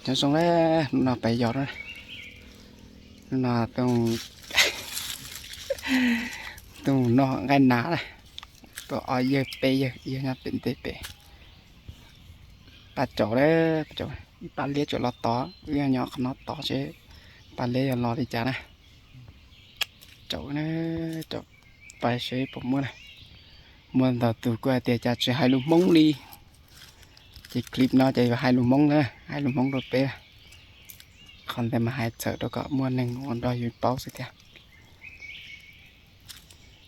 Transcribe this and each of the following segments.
Nyob zoo na, hnub no peb yos na, hnub no tuaj mus noj nqaij nas na, tuaj ob yawg peb yawg, ib yawg nyob pem ntej pem. Pab caum na, pab caum, ib pab liab tseem los tod, wb nyob qhov no tod seb pab liab yuav los li cas na. Caum na, caum pais seb puas muaj na. Muaj ntau tus kuj hais tias cas tsis hais lus Hmoob li. Ces clip no ces yuav hais lus Hmoob na, hais lus Hmoob rau peb. Qhov ntawd mas hais txhawm rau kom muaj neeg ua nrog yus paub xwb thiab.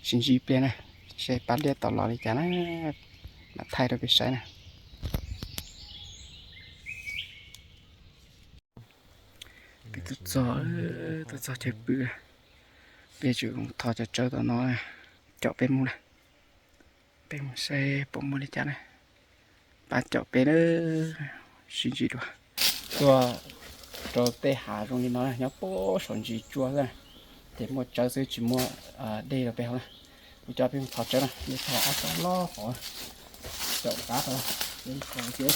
Sib ntsib pliag na, seb pab liab tau los li cas na, mam thaij rau peb saib na. Peb tuaj txog, tuaj txog chaw pw, peb tseem thov cov tsawb tom no caum peb mus na. Peb mus saib puas muaj li cas na. Pab caum peb na, sib ntsib dua. Tuaj rau tej hav zoo li no nyob puag saum ntsis tsua xwb, ces muaj tsawb xwb tsis muaj dej rau peb haus na. Kuv coj peb mus thov tsawb na, peb thov ob tsawb loj hov, caum qab tau, peb thov ces,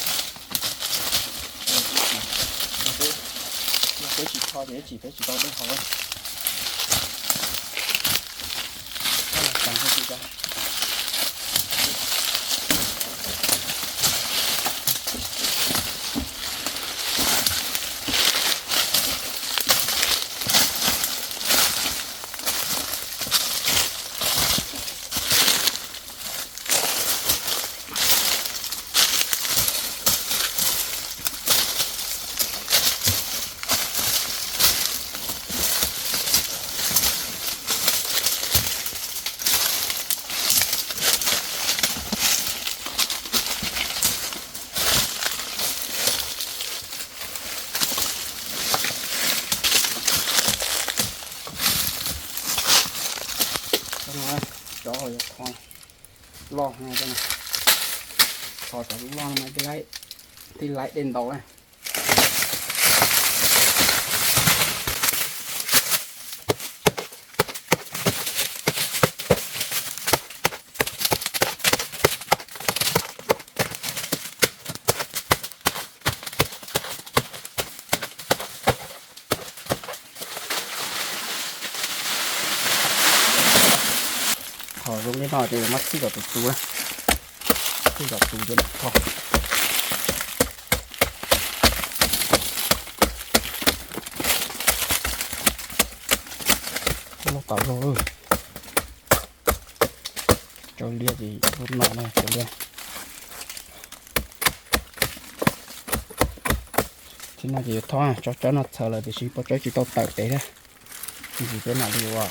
peb tsis thov ces tsis, peb tsis tau dej haus. Cov yuav tho loj, tho cov loj no thiaj laib dej ntaus na. Thaum zoo li no ces muab txhij kom tus tus na, txhij kom tus ces tho. Loj tas zog lawm. Cov liab ces lub no na, cov liab. Thib no ces yuav tho, tso tsawb no txhawm lawm tiam sis pob tsawb tsis tau tawm pem thiab. Ntsis peb mam li ua,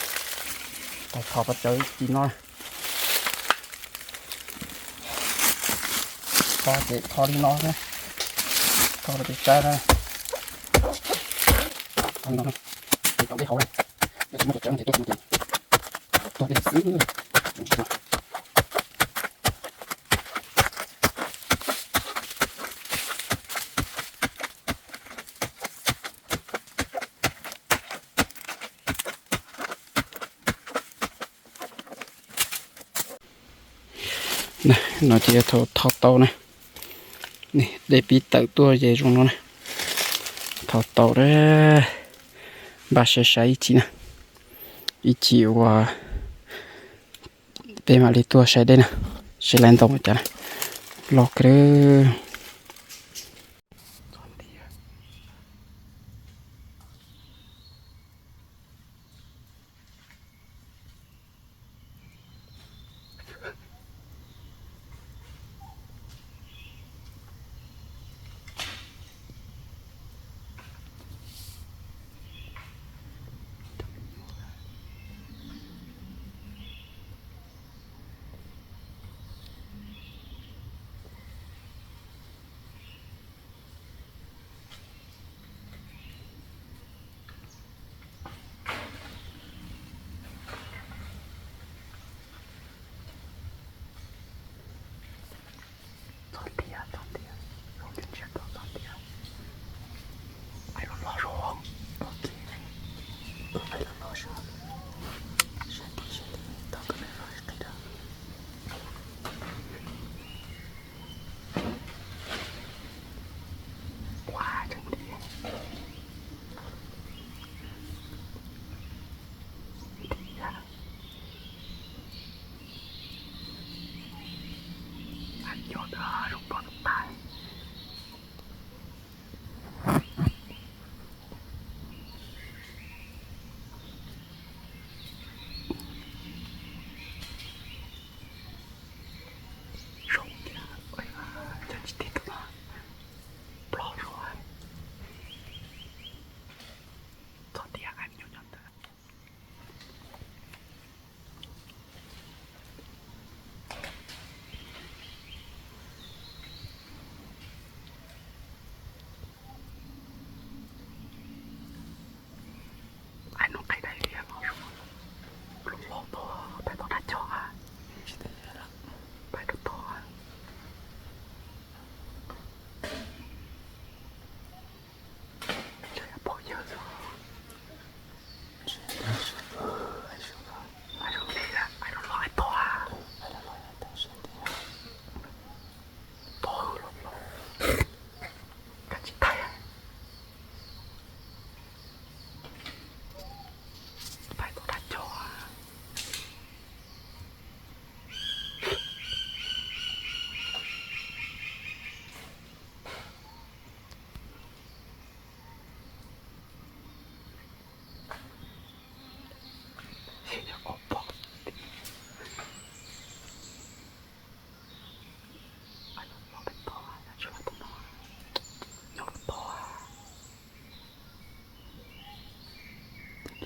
tho pob tsawb tim no. Tho ces tho li no, tho rau peb saib na. Tho li no, tau dej haus na. Yog tsis muaj cov tsawb no ces tuaj txog ces tuag dej xwb. No ces yog thaum tho tau na, dej pib tawm tuaj ces zoo no na. Tho tau na, npaj saib saib ib chim na, ib chim uas peb mam li tuaj saib dej na, saib lawv ntoo cas na, loj kawg.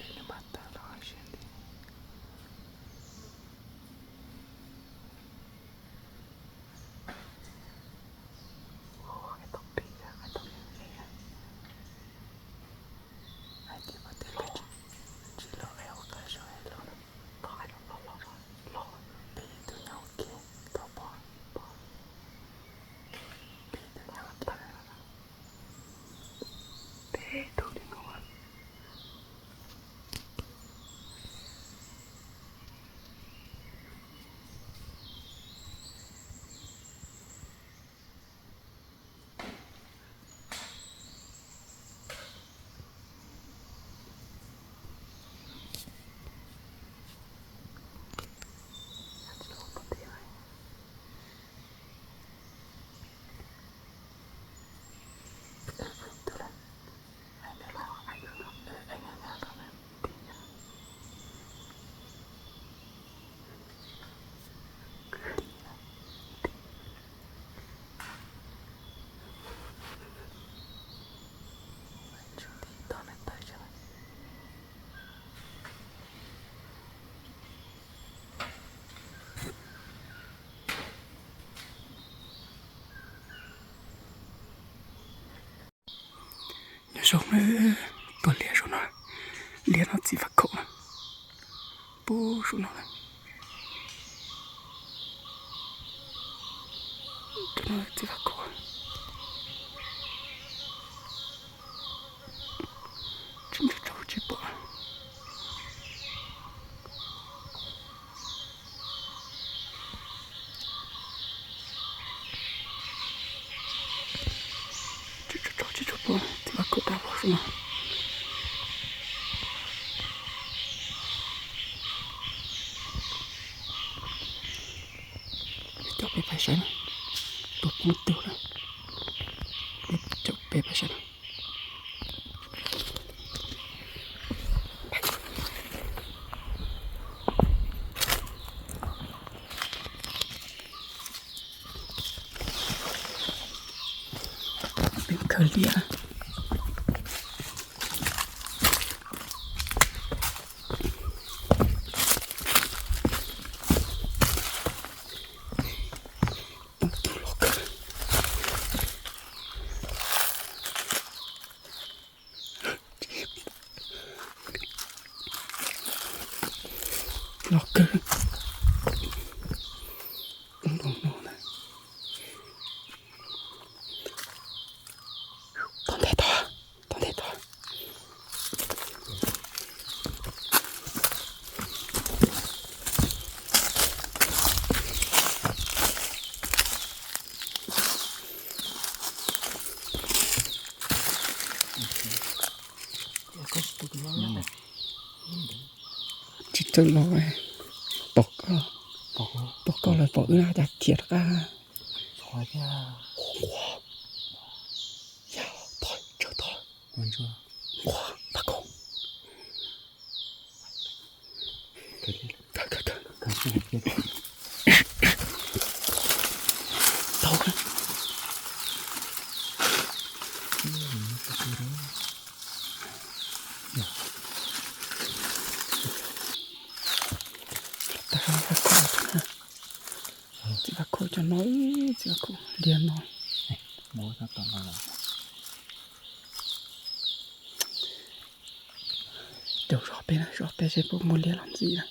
Nws mas tawg los hais tias, ua, hais tau peb, hais tau peb, hais tias koj tej lawv tsis, tsis los es ua qab zog los, peb tus nyob ua ke, tau pom, peb tus nyob ua ke, peb tus li no. Nyob zoo, tuaj liaj saum no, liaj no txiv faj khaum na, pub saum no na, saum no txiv faj khaum, tsis ntsaj tsaus tsis pom. Tsis tsaus tsis tsaus pom, txiv faj khaum tag pom saum no. Peb caum peb pais saib na, tus poob tug na, peb caum peb pais saib na. Peb khawb liaj. Los kawg. Tom ntej tod, tom ntej tod. Tsis txawj los, pom koj, pom koj los pom wb na cas khiav rov qab. Nquag, yog, thov, tsawg thov, nquag, pab koj. Tau. Txiv faj khaum cov no, txiv faj khaum liaj no. Caum zov peb na, zov peb seb puas muaj liaj los ntxiv na.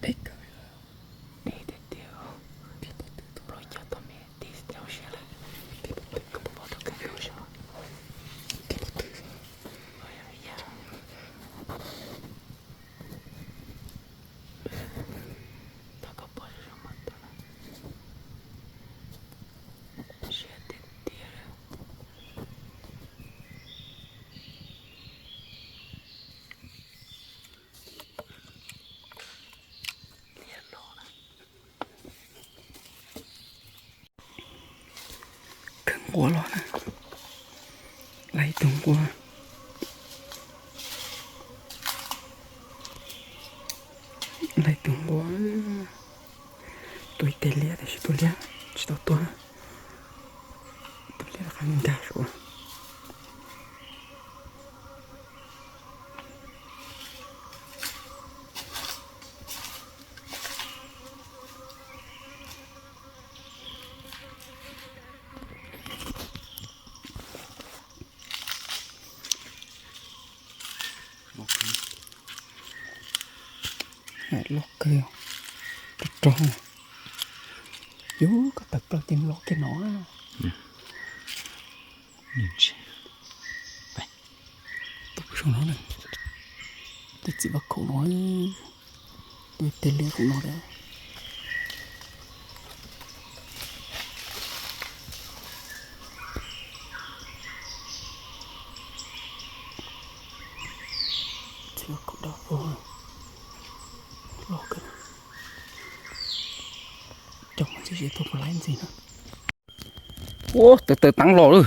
Deb kawg, deb tiag tiag. Plaub caug tau me tis rau siab lawm. Koj puas pom rau koj ua siab? Koj puas twg? Yog, yog. Thov koj pom zoo zoo mas tau na. Siab tiag tiag li. Liab los na. Kawg nqua los na. Laiv tus nqua. Laiv tus nqua. Tua ib teg liab tiam sis tus liab tsis tau tuag. Tus liab rov qab nkag saud. Loj kawg, rog rog. Yus koj tawm plaws ces los kiag no. Tus pw saum no na, tus txiv vaj khaum no, tus teg liab saum no thiab. Txiv vaj khaum dawb paug, loj kawg. Cov mas tsis tau puas laib ntxiv na. Ua tawv tawv teeb los lawm,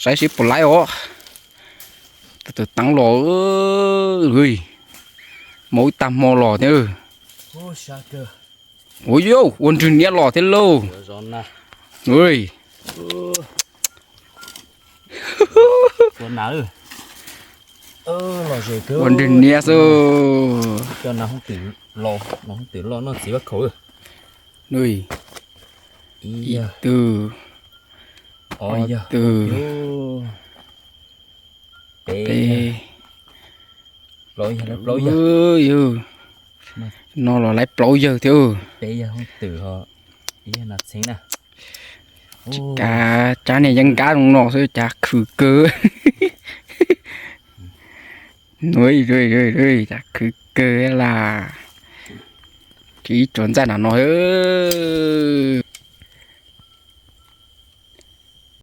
saib seb puas laib os. Tawv tawv teeb los, ua ib tag hmo los thiab. Ua yau, ua nrwg niab los thiab lauj. Ua nrwg niab xwb. Ib tug, ob tug, peb, plaub yawg. No los laib plaub yawg thiab. Tsis kav, cab niag yeeb nkab no xwb cas khwv kawg. Nuv, cas khwv kawg las. Tsis ib tsuas ntxaj nram no.